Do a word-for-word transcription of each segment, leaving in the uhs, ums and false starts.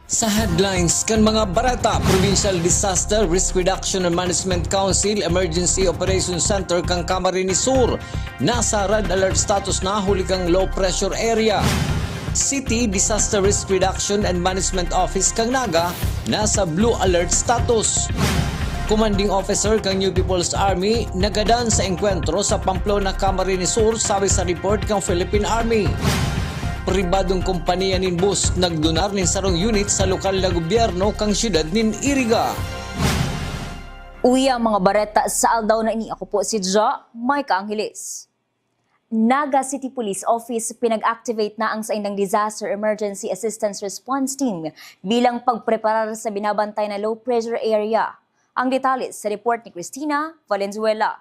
Sa headlines kan mga bareta, Provincial Disaster Risk Reduction and Management Council Emergency Operations Center kan Camarines Sur nasa red alert status na huli kan low pressure area. City Disaster Risk Reduction and Management Office kan Naga nasa blue alert status. Commanding Officer kan New People's Army nagadan sa engkwentro sa Pamplona, Camarines Sur, sabi sa report kan Philippine Army. Pribadong kompanya nin bus nagdonar nin sarong unit sa lokal na gobyerno kan siyudad nin Iriga. Uya ang mga bareta sa aldaw na ini. Ako po si Ja Micah Angeles. Naga City Police Office pinag-activate na ang saindang Disaster Emergency Assistance Response Team bilang pagpreparar sa binabantay na low pressure area. Ang detalye sa report ni Christina Valenzuela.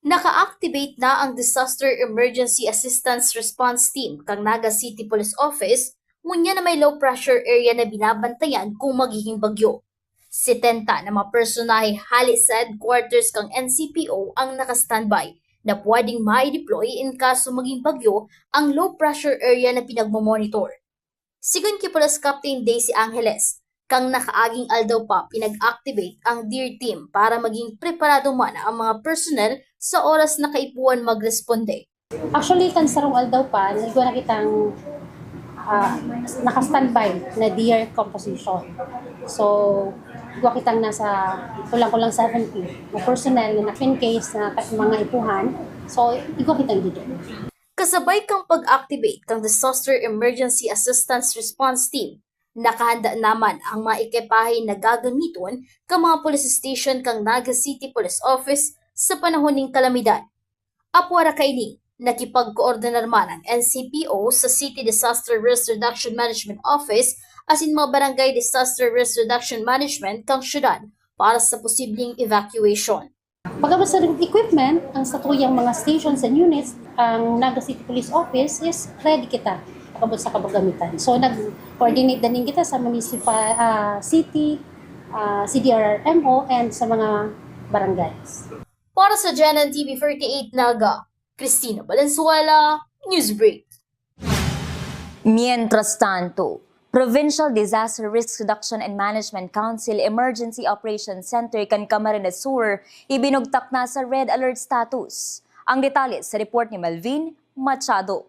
Naka-activate na ang Disaster Emergency Assistance Response Team kan Naga City Police Office, ngunyan na may low pressure area na binabantayan kung magiging bagyo. Setenta na mga personahe hale sa headquarters kan N C P O ang naka-standby na pwedeng mai-deploy in kaso maging bagyo ang low pressure area na pinagmo-monitor. Sigon ki Police Captain Daisy Angeles, kan nakaaging aldaw pa pinag-activate ang DARE team para maging preparado man ang mga personnel sa oras na kaipuhan magresponde. Actually, kan sarong aldaw pa, igwa na kitang, ah, naka-standby na DARE composition. So, igwa kitang nasa kulang-kulang seventy na personnel na naka-encase na ta-, mga ipuhan. So, igwa kitang dito. Kasabay kan pag-activate kan Disaster Emergency Assistance Response Team, nakahanda naman ang mga ekipahe na gagamiton kan mga police station kan Naga City Police Office sa panahon nin kalamidad. Apwera kaini, nakipagkoordinar man ang N C P O sa City Disaster Risk Reduction Management Office asin mga Barangay Disaster Risk Reduction Management kan siyudad para sa posibleng evacuation. Pagkabot sa equipment, ang satuyang mga stations and units, ang Naga City Police Office is ready kita pagkabot sa kabagamitan. So, nag-coordinate din kita sa municipal, ah, city, ah, C D R R M O, and sa mga barangays. Para sa G N N T V forty-eight Naga, Christina Valenzuela, Newsbreak. Mientras tanto, Provincial Disaster Risk Reduction and Management Council Emergency Operations Center kan Camarines Sur ibinugtak na sa red alert status. Ang detalye sa report ni Melvin Machado.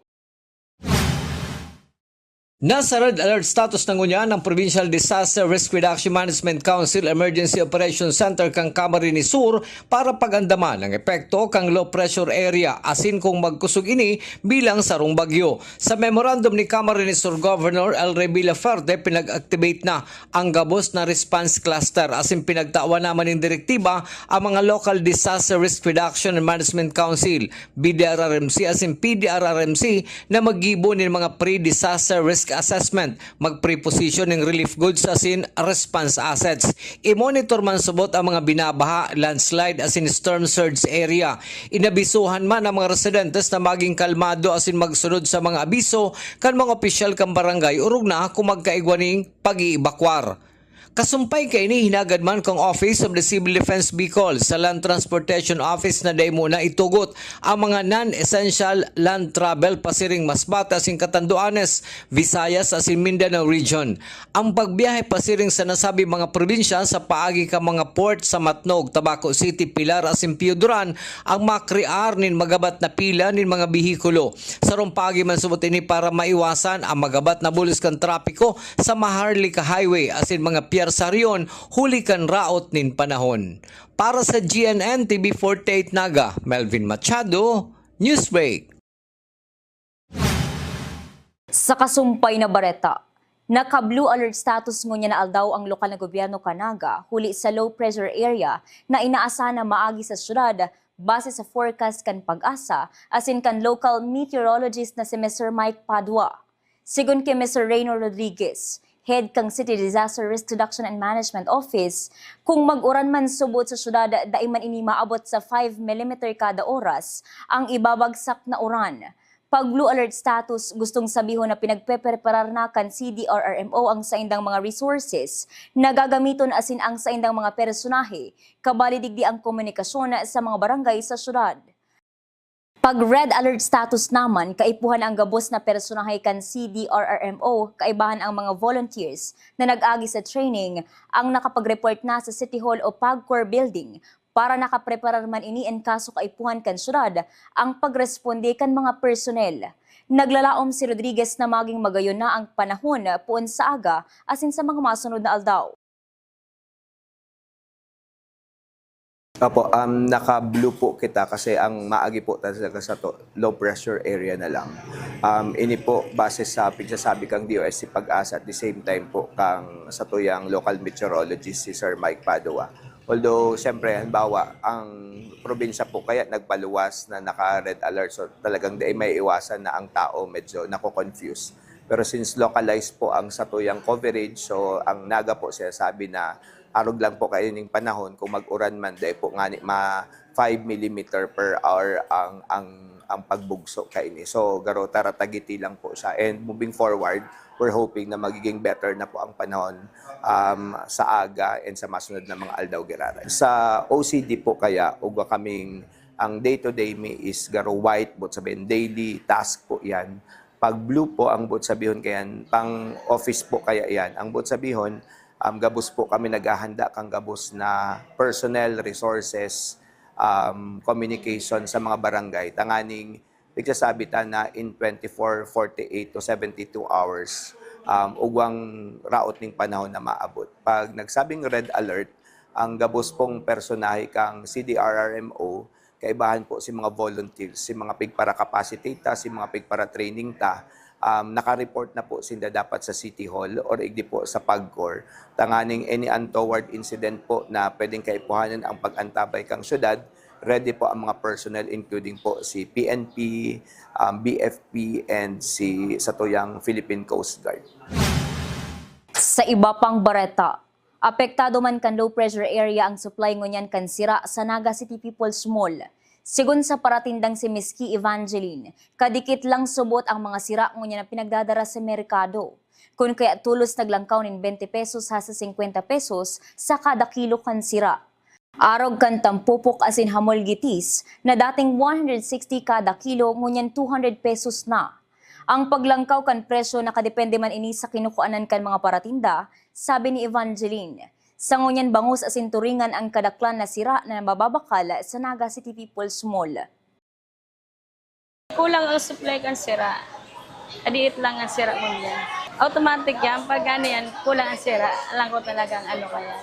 Nasa red alert status na ngunyan ang Provincial Disaster Risk Reduction Management Council Emergency Operations Center kan Camarines Sur para pag-andaman ang epekto kan low pressure area asin kung magkusog ini bilang sarong bagyo. Sa memorandum ni Camarines Sur Governor Elrey Villafuerte, pinag-activate na ang gabos na response cluster asin pinagtawan naman nin direktiba ang mga local disaster risk reduction and management council, B D R R M C asin P D R R M C na maggibo nin mga pre-disaster risk assessment, magpreposition nin relief goods asin response assets. I-monitor man subot ang mga binabaha, landslide asin storm surge area. Inabisuhan man ang mga residentes na maging kalmado asin magsunod sa mga abiso kan mga opisyal kan barangay orog na kung magkaigwa nin pag-iibakwar. Kasumpay kaini, hinagad man kan Office of the Civil Defense Bicol sa Land Transportation Office na dai muna itugot ang mga non-essential land travel pasiring Masbate asin Catanduanes, Visayas asin Mindanao Region. Ang pagbiyahe pasiring sa nasabi mga probinsya sa paagi kan mga port sa Matnog, Tabaco City, Pilar asin Pio Duran ang makrear nin magabat na pila nin mga behikulo. Sarong paagi man subot ini para maiwasan ang magabat na bulos kan trapiko sa Maharlika Highway asin mga piyersa riyon huli kan raot nin panahon. Para sa G N N T V forty-eight Naga, Melvin Machado, Newsbreak. Sa kasumpay na bareta, naka-blue alert status ngunyan na aldaw ang lokal na gobyerno kan Naga huli sa low pressure area na inaasahan na maagi sa syudad, base sa forecast kan PAGASA asin kan local meteorologist na si Mister Mike Padua. Sigon ki Mister Reyno Rodriguez, head kan City Disaster Risk Reduction and Management Office, kung mag-uran man subot sa syudad, dai man ini maabot sa five millimeter kada oras ang ibabagsak na uran. Pag blue alert status, gustong sabihon na pinagpepreparar na kan C D R R M O ang saindang mga resources na gagamiton asin ang saindang mga personahe, kabali digdi ang komunikasyon sa mga barangay sa syudad. Pag red alert status naman, kaipuhan ang gabos na personahe kan C D R R M O, kaibahan ang mga volunteers na nag-agi sa training, ang nakapag-report na sa City Hall o PAGCOR Building para nakapreparar man ini en kaso kaipuhan kan syudad ang pagresponde kan mga personnel. Naglalaom si Rodriguez na maging magayon na ang panahon poon sa aga asin sa mga masunod na aldaw. Opo, um, naka-blue po kita kasi ang maagi po talaga sa to, low pressure area na lang. Um, ini po, base sa pigsasabi kang D O S T PAGASA at the same time po kang satuyang local meteorologist si Sir Mike Padua. Although, siyempre, halimbawa, ang probinsya po kaya nagpaluwas na naka-red alert, so talagang di maiiwasan na ang tao medyo nako-confuse. Pero since localized po ang satuyang coverage, so ang Naga po sinasabi na arog lang po kayo ning panahon, kung mag-uran man, dai po ngani ma five millimeter per hour ang ang ang pagbugso kaini. So, garo taratagiti lang po siya. And moving forward, we're hoping na magiging better na po ang panahon, um, sa aga and sa masunod na mga aldaw giraray. Sa O C D po kaya, ugwa kaming, ang day-to-day mi is garo white, but sabihin, daily task po yan. Pag blue po, ang but sabihon kayan, pang office po kaya yan. Ang but sabihon, um, gabos po kami naghahanda kang gabos na personnel, resources, um, communication sa mga barangay. Tanganing nagsasabi ta na in twenty-four, forty-eight to seventy-two hours, um, ugwang raot ning panahon na maabot. Pag nagsabing red alert, ang gabos pong personahe kang C D R R M O, kaibahan po si mga volunteers, si mga pigpara-capacitate ta, si mga pigpara-training ta, um, naka-report na po sinda dapat sa City Hall or igdi po sa PAGCOR. Tanganing any untoward incident po na pwedeng kaipuhanan ang pag-antabay kang syudad, ready po ang mga personnel including po si P N P, um, B F P, and si satuyang Philippine Coast Guard. Sa iba pang bareta, apektado man kan low pressure area ang supply ngunyan kan sira sa Naga City People's Mall. Sigon sa paratindang si Miski Evangeline, kadikit lang subot ang mga sira ngunyan na pinagdadara sa merkado. Kun kaya tolos naglangkaw nin twenty pesos hasta singkwenta pesos sa kada kilo kan sira. Arog kan tampupok asin hamol gitis na dating one hundred sixty kada kilo, ngunyan two hundred pesos na. Ang paglangkaw kan presyo nakadepende man ini sa kinukuanan kan mga paratinda, sabi ni Evangeline. Sa ngunyan bangus asin turingan ang kadaklan na sira na nabababakal sa Naga City People's Mall. Kulang ang supply kan sira. Adiit lang ang sira ngunyan. Automatic yan. Pag ano yan, kulang ang sira. Alam ko talagang ano kaya.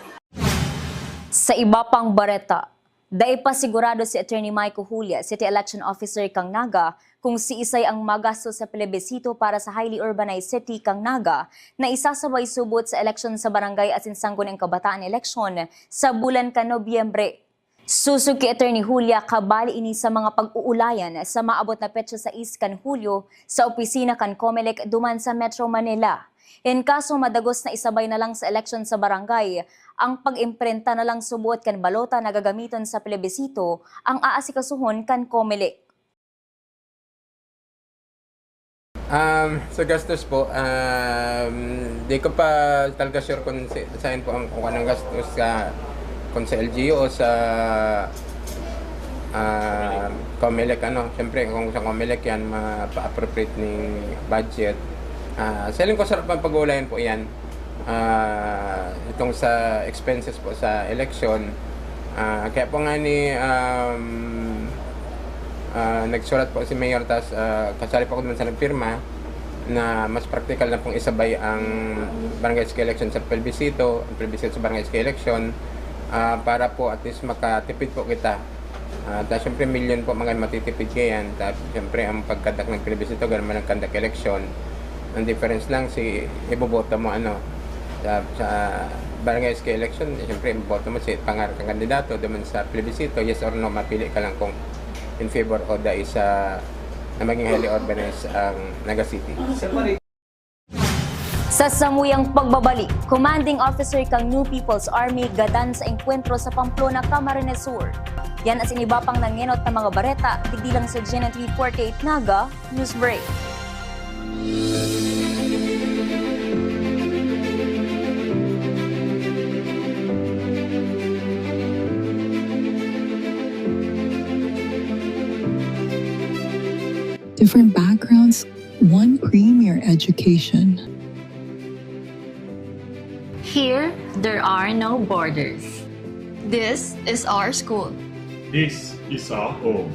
Sa iba pang bareta, dai pa sigurado si Attorney Michael Julia, City Election Officer kang Naga, kung siisay ang magastos sa plebisito para sa highly urbanized city kang Naga na isasabay subot sa eleksyon sa barangay asin sangguniang kabataan eleksyon sa bulan kan Nobyembre. Susog ki Attorney Julia, kabali ini sa mga pag-uulayan sa maabot na petsa sais kan Hulyo sa opisina kan Comelec duman sa Metro Manila. In kaso madagos na isabay na lang sa eleksyon sa barangay, ang pag-imprenta na lang subot kan balota na gagamiton sa plebisito ang aasikasuhon kan Comelec. Um, sa gastos po, um, di ko pa talaga sure kung si, saan po ang, kung anong gastos sa, kung sa L G U o sa, ah, Comelec, ano. Siyempre, kung sa Comelec yan, mapa-appropriate ning budget. Ah, sa lingkod, sarap ang pag-uulayan po yan. Ah, itong sa expenses po sa election, ah, kaya po nga ni, um, ah, nagsurat po si Mayor, tas, ah, kasali po ako naman sa nagpirma na mas practical na pong isabay ang barangay S K election sa plebisito, ang plebisito sa barangay S K election, ah, para po at least makatipid po kita. Ah, ta siyempre, milyon po mga matitipid kayan. Ta siyempre, ang pagkandak ng plebisito, ganun man ang kandak eleksyon. Ang difference lang, si iboboto mo, ano, sa, sa barangay S K election, siyempre, iboboto mo si pangarap kang kandidato. Duman sa plebisito, yes or no, mapili ka lang kung in favor o dai sa na maging highly urbanized ang Naga City. Sa samuyang pagbabalik, Commanding Officer kang New People's Army gadan sa engkwentro sa Pamplona, Camarines Sur. Yan asin iba pang nangenot na mga bareta, digdi lang sa G N N T V forty-eight Naga News Break. Different backgrounds, one premier education. Here, there are no borders. This is our school. This is our home.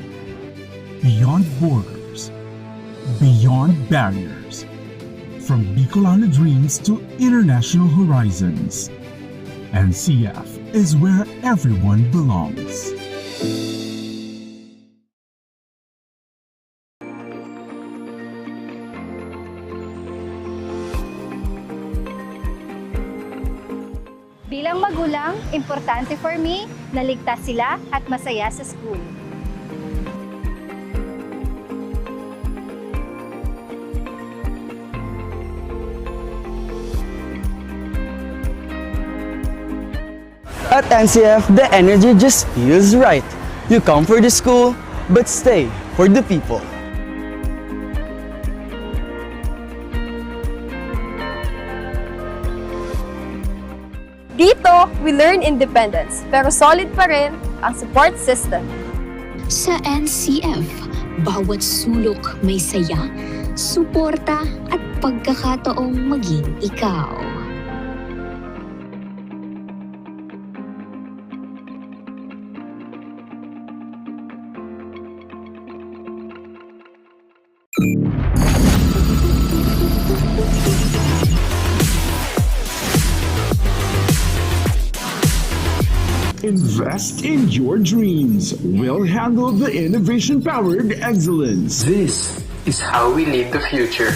Beyond borders, beyond barriers. From Bicolano dreams to international horizons, N C F is where everyone belongs. Bilang magulang, importante for me na ligtas sila at masaya sa school. At N C F, the energy just feels right. You come for the school, but stay for the people. Dito, we learn independence, pero solid pa rin ang support system. Sa N C F, bawat sulok may saya, suporta at pagkakataong maging ikaw. Invest in your dreams. We'll handle the innovation powered excellence. This is how we lead the future.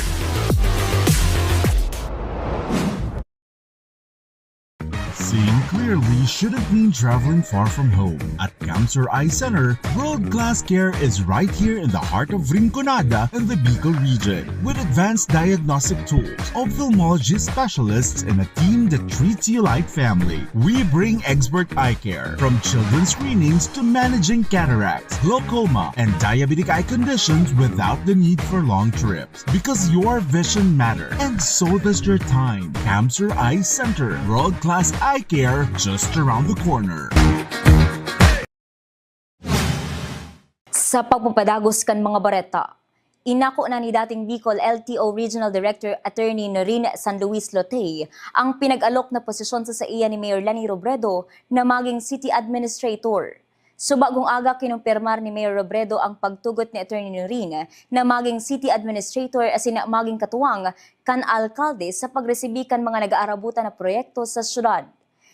Seeing clearly shouldn't mean traveling far from home. At Camsur Eye Center, world-class care is right here in the heart of Rinconada and the Bicol region. With advanced diagnostic tools, ophthalmology specialists, and a team that treats you like family, we bring expert eye care, from children's screenings to managing cataracts, glaucoma, and diabetic eye conditions without the need for long trips. Because your vision matters, and so does your time. Camsur Eye Center, world-class eye care just around the corner. Sa pagpapadagos kan mga bareta, inako na ni dating Bicol L T O Regional Director Attorney Noreen San Luis Lotey ang pinag-alok na posisyon sa saiya ni Mayor Leni Robredo na maging city administrator. Sa bagong aga, kinumpirmar ni Mayor Robredo ang pagtugot ni Attorney Noreen na maging city administrator asin na maging katuwang kan alkalde sa pagresibi kan mga nag-aarabutan na proyekto sa syudad.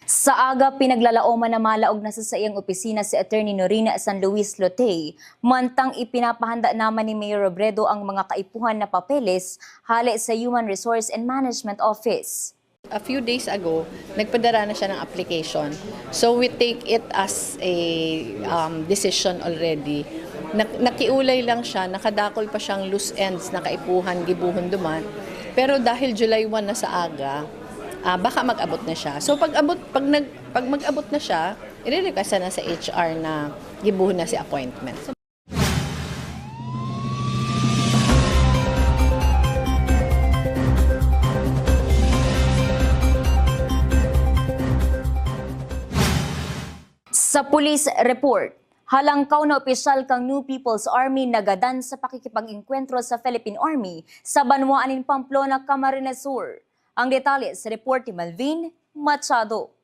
Sa aga, pinaglalaoman na malaog na sa saiyang opisina si Attorney Noreen San Luis Lotey, mantang ipinapahanda naman ni Mayor Robredo ang mga kaipuhan na papeles hale sa Human Resource and Management Office. A few days ago, nagpadara na siya ng application. So we take it as a um, decision already. Nak- nakiulay lang siya, nakadakol pa siyang loose ends na kaipuhan, gibuhon duman. Pero dahil July one na sa aga, ah, baka mag-abot na siya. So pag abot, pag, nag, pag mag-abot na siya, ire-request na sa H R na gibuhon na si appointment. Sa police report, halangkaw na opisyal kan New People's Army nagadan sa pakikipag-engkwentro sa Philippine Army sa banwaan nin Pamplona, Camarines Sur. Ang detalye sa report ni Malvin Machado.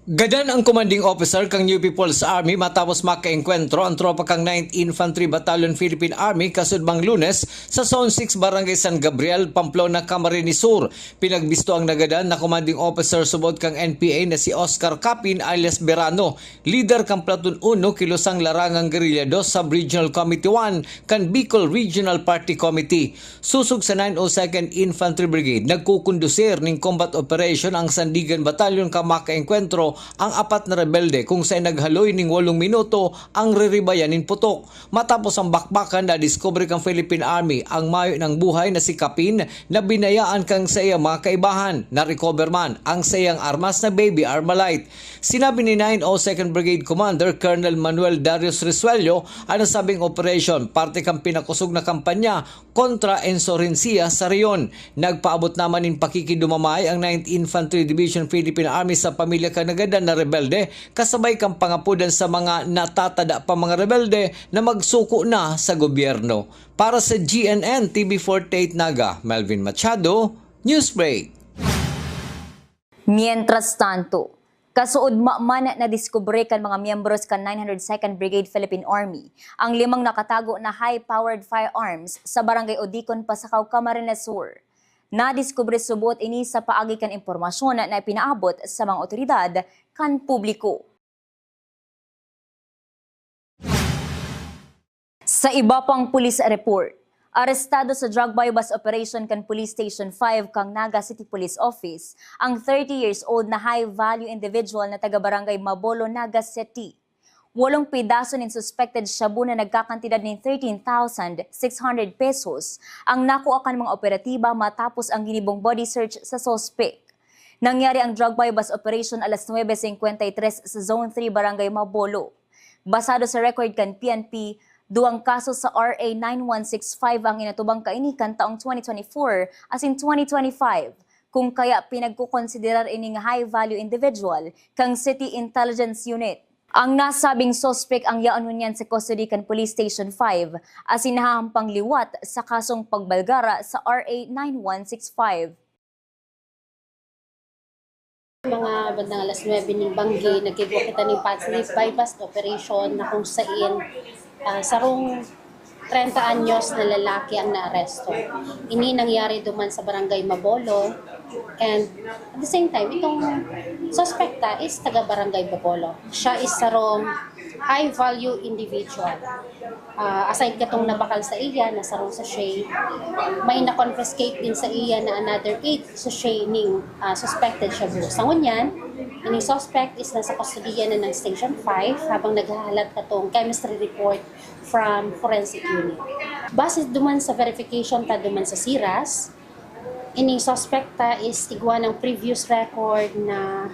Gadan ang commanding officer kan New People's Army matapos makaengkwentro ang tropa kan Ninth Infantry Battalion Philippine Army kasudmang Lunes sa Zone six, Barangay San Gabriel, Pamplona, Camarines Sur. Pinagbisto ang nagadan na commanding officer subot kan N P A na si Oscar Capin alias Berano, lider kan Platoon uno, Kilosang Larangang Guerrilla two, Sub-Regional Committee one kan Bicol Regional Party Committee. Sosog sa nine oh second Infantry Brigade, nagkukondusir nin combat operation ang Sandigan Battalion kan makaengkwentro ang apat na rebelde, kung saen naghaloy nin walong minuto ang riribayan nin putok. Matapos ang bakbakan, nadiskubre kan Philippine Army ang mayo nang buhay na si Capin na binayaan kan saiyang mga kaibahan. Na-recover man ang saiyang armas na Baby Armalite. Sinabi ni nine oh second Brigade Commander Colonel Manuel Darius Resuello, ang nasabing operasyon parte kan pinakosog na kampanya kontra insurhensiya sa rehiyon. Nagpaabot naman nin pakikidumamay ang Ninth Infantry Division Philippine Army sa pamilya kan suspended na rebelde, kasabay kan pangapodan sa mga natatada pa mga rebelde na magsuko na sa gobyerno. Para sa G N N T V forty-eight Naga, Melvin Machado, Newsbreak. Mientras tanto, kasuodma man nadiskubre kan mga miyembros kan nine hundred second Brigade Philippine Army ang limang nakatago na high-powered firearms sa Barangay Odicon, Pasacao, Camarines Sur. Nadiskubre subot ini sa paagi kan impormasyon na ipinaabot sa mga otoridad kan publiko. Sa iba pang police report, arestado sa drug buy-bust operation kan Police Station five kan Naga City Police Office ang thirty years old na high-value individual na taga Barangay Mabolo, Naga City. Walong pidaso nin suspected shabu na nagkakantidad nin thirteen thousand six hundred pesos ang nakua kan mga operatiba matapos ang ginibong body search sa suspek. Nangyari ang drug buy-bust operation alas nuebe cincuenta y tres sa Zone three, Barangay Mabolo. Basado sa record kan P N P, duwang kaso sa R A nine one six five ang inatubang kaini kan taong twenty twenty-four asin twenty twenty-five, kung kaya pinagkokonsiderar ining high-value individual kan City Intelligence Unit. Ang nasabing suspek ang yaon ngunyan sa custody kan Police Station five asin nahahampang liwat sa kasong pagbalgara sa R A nine one six five. Mga bandang alas nuebe ning banggi, nagkigwa kita ning passive buy-bust operation na kung sain, ah, sarong treinta anyos na lalaki ang naaresto. Ini nangyari duman sa Barangay Mabolo, and at the same time, itong suspekta is taga Barangay Mabolo. Siya is sarong high-value individual. Ah, aside katong nabakal sa iya na sarong sachet, may na-confiscate din sa iya na another eight sachet ning, ah, suspected shabu. Sa ngunyan, ini suspect is nasa kustodiya na ng Station five habang naghahalat katong chemistry report from forensic unit. Base duman sa verification ta duman sa SIRAS, ining suspekta is igwa ng previous record na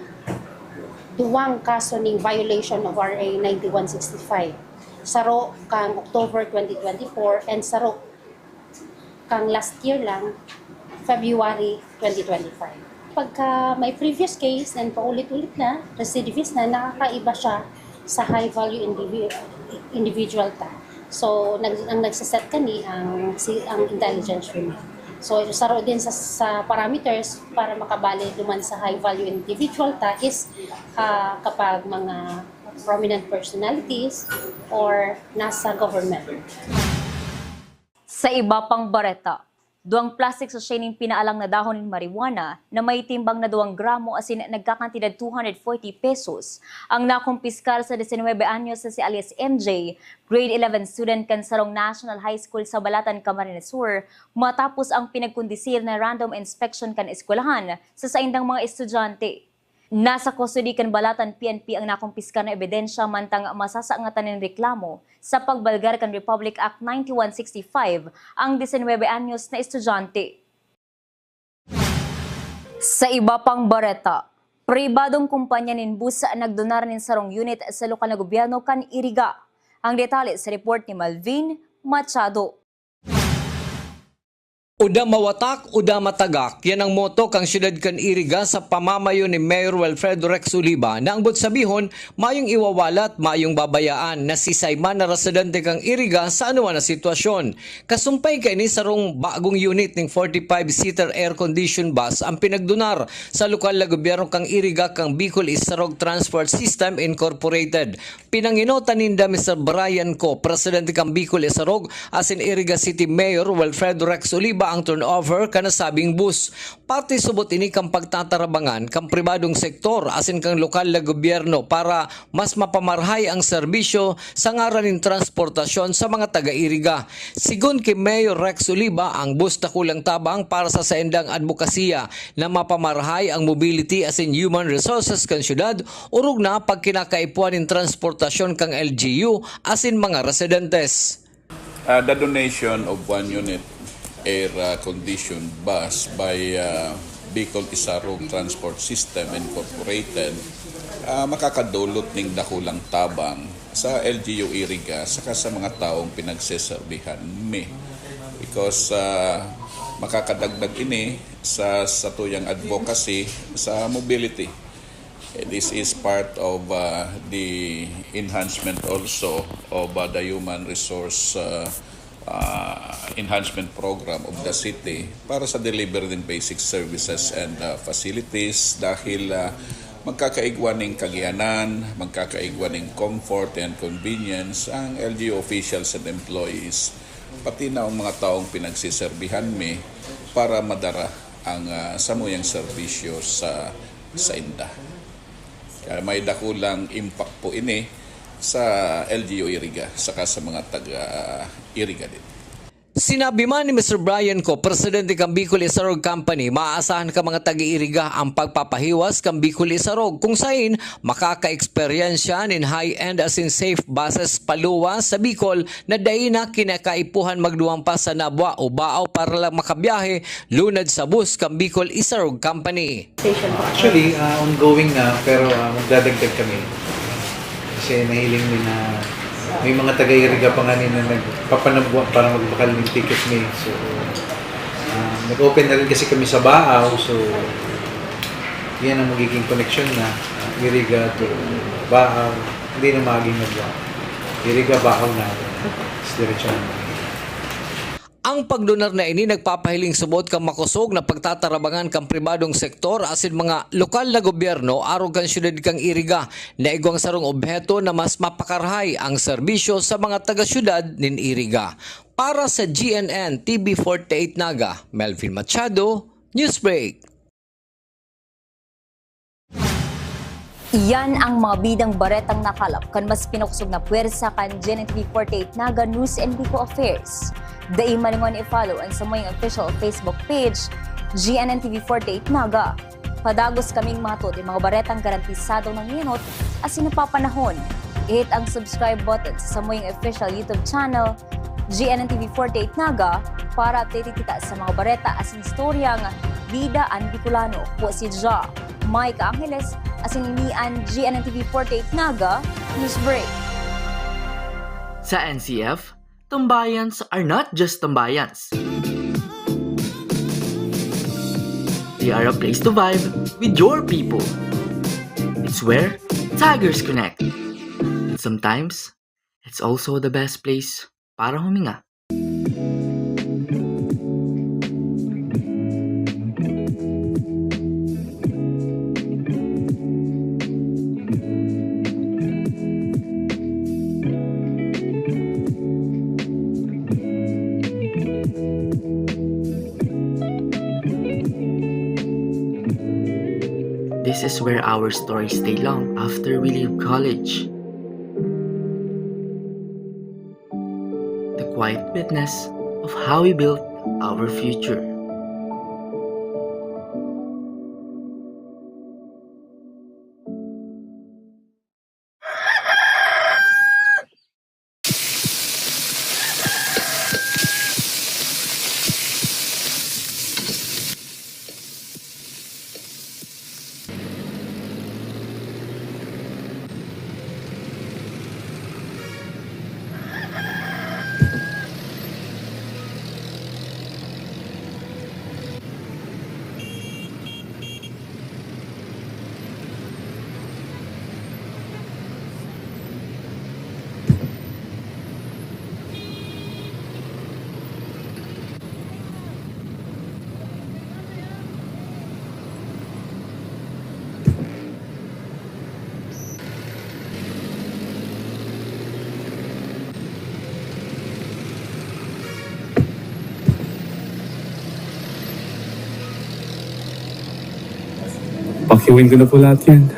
duwang kaso ning violation of R A ninety-one sixty-five. Saro kang October twenty twenty-four and saro kang last year lang, February twenty twenty-five. Pagka may previous case and paulit-ulit na, recidivist na, nakakaiba siya sa high value indivi-, individual ta. So, nag-, ang nagsaset kani ang, si, ang intelligence unit. So, saro din sa, sa parameters para makabali duman sa high value individual ta is, ah, kapag mga prominent personalities or nasa government. Sa iba pang bareta, duwang plastic sachet nin pinaalang na dahon nin marijuana na may timbang na duwang gramo asin nagkakantidad two hundred forty pesos ang nakumpiskar sa disinwebe anyos na si alias M J, grade eleven student kan sarong National High School sa Balatan, Camarines Sur, matapos ang pinagkondisir na random inspection kan eskwelahan sa saindang mga estudyante. Nasa kustodi kan Balatan P N P ang nakumpiskar na ebidensya mantang masasangatan nin reklamo sa pagbalgar kan Republic Act ninety-one sixty-five ang disinwebe anyos na estudyante. Sa iba pang bareta, pribadong kumpanya nin bus nagdonar nin sarong unit sa lokal na gobyerno kan Iriga. Ang detalye sa report ni Malvin Machado. Uda mawatak, uda matagak, yan ang motto kan siyudad kan Iriga sa pamamayo ni Mayor Wilfredo Rex Oliva, na ang buot sabihon, mayong iwawalat, mayong babayaan, na si Simon na residente kan Iriga sa anuman na sitwasyon. Kasumpay kaini, sarong bagong unit ning forty-five seater air-conditioned bus ang pinagdonar sa lokal na gobyerno kan Iriga kan Bicol Isarog Transport System Incorporated. Pinangenotan ninda Mister Brian Co, presidente kan Bicol Isarog, asin Iriga City Mayor Wilfredo Rex Oliva ang turnover kan nasabing bus. Parte subot ini kan pagtatarabangan kan pribadong sektor asin kan lokal na gobyerno para mas mapamarahay ang serbisyo sa ngaran nin transportasyon sa mga taga-Iriga. Sigon ki Mayor Rex Oliva, ang bus dakulang tabang para sa saindang adbokasiya na mapamarahay ang mobility asin human resources kan syudad, orog na pagkinakaipuhan nin transportasyon kan L G U asin mga residentes. Uh, the donation of one unit air, uh, conditioned bus by, uh, Bicol Isarog Transport System Incorporated, uh, makakadulot ning dakulang tabang sa L G U Iriga saka sa mga taong pinagseserbihan mi. Because, uh, makakadagdag ini sa, sa tuyang advocacy sa mobility. This is part of uh, the enhancement also of uh, the human resource uh, uh, enhancement program of the city para sa delivery ng basic services and uh, facilities dahil uh, magkakaigwa ning kagianan, magkakaigwa ning comfort and convenience ang L G U officials and employees, pati na ang mga taong pinagsiserbihan mi para madara ang uh, samuyang serbisyo sa sa inda. Kaya may dakulang impact po ini sa L G U Iriga saka sa mga taga Iriga din. Sinabi man ni Mister Brian Co, presidente kan Bicol Isarog Company, maaasahan kan mga taga-Iriga ang pagpapahiwas kan Bicol Isarog, kung sain makaka-eksperyensya nin high-end asin safe buses paluwas sa Bicol na dai na kinakaipuhan magduman pa sa Nabua o Baao para lang makabiyahe lunad sa bus kan Bicol Isarog Company. Station po. Actually, ah, ongoing na, pero, ah, magdadagdag kami. Kasi nahiling mi na may mga taga-Iriga pa ngani na nagpapanabwa para magbakal ng ticket mi. So, ah, nag-open na rin kasi kami sa Baao. So, yan ang magiging connection na, ah, Iriga to Baao. Hindi na magiging Nabua. Iriga, Baao na. Tapos diretso na. Ang pagdunar na ini nagpapahiling subot kan makosog na pagtatarabangan kan pribadong sektor asin mga lokal na gobyerno arog kan syudad kan Iriga na igwang sarong obheto na mas mapakarahay ang serbisyo sa mga taga-syudad nin Iriga. Para sa G N N T V forty-eight Naga, Melvin Machado, Newsbreak. Iyan ang mga bidang baretang nakalap kan mas pinakosog na pwersa kan G N N T V forty-eight Naga News and Bicol Affairs. Dai malingaw na i-follow an samuyang official Facebook page, G N N T V forty-eight Naga. Padagos kaming mahatod nin mga baretang garantisadong nangihinot asin napapanahon. I-hit ang subscribe button sa samuyang official YouTube channel, G N N T V forty-eight Naga, para updated kita sa mga bareta asin istoryang bida an Bicolano. Ako si Ja Mike Angeles, asin ini an G N N T V forty-eight Naga News Break. Sa N C F, tambayans are not just tambayans. They are a place to vibe with your people. It's where Tigers connect. And sometimes, it's also the best place para huminga. This is where our stories stay long after we leave college. The quiet witness of how we built our future. Pakiuwin ko na po lahat yan.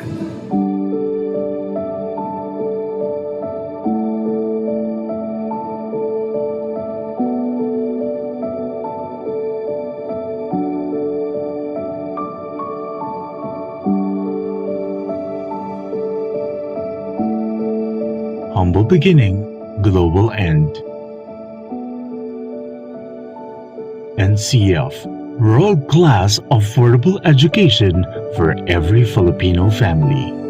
Humble beginning, global end. N C F, world-class affordable education for every Filipino family.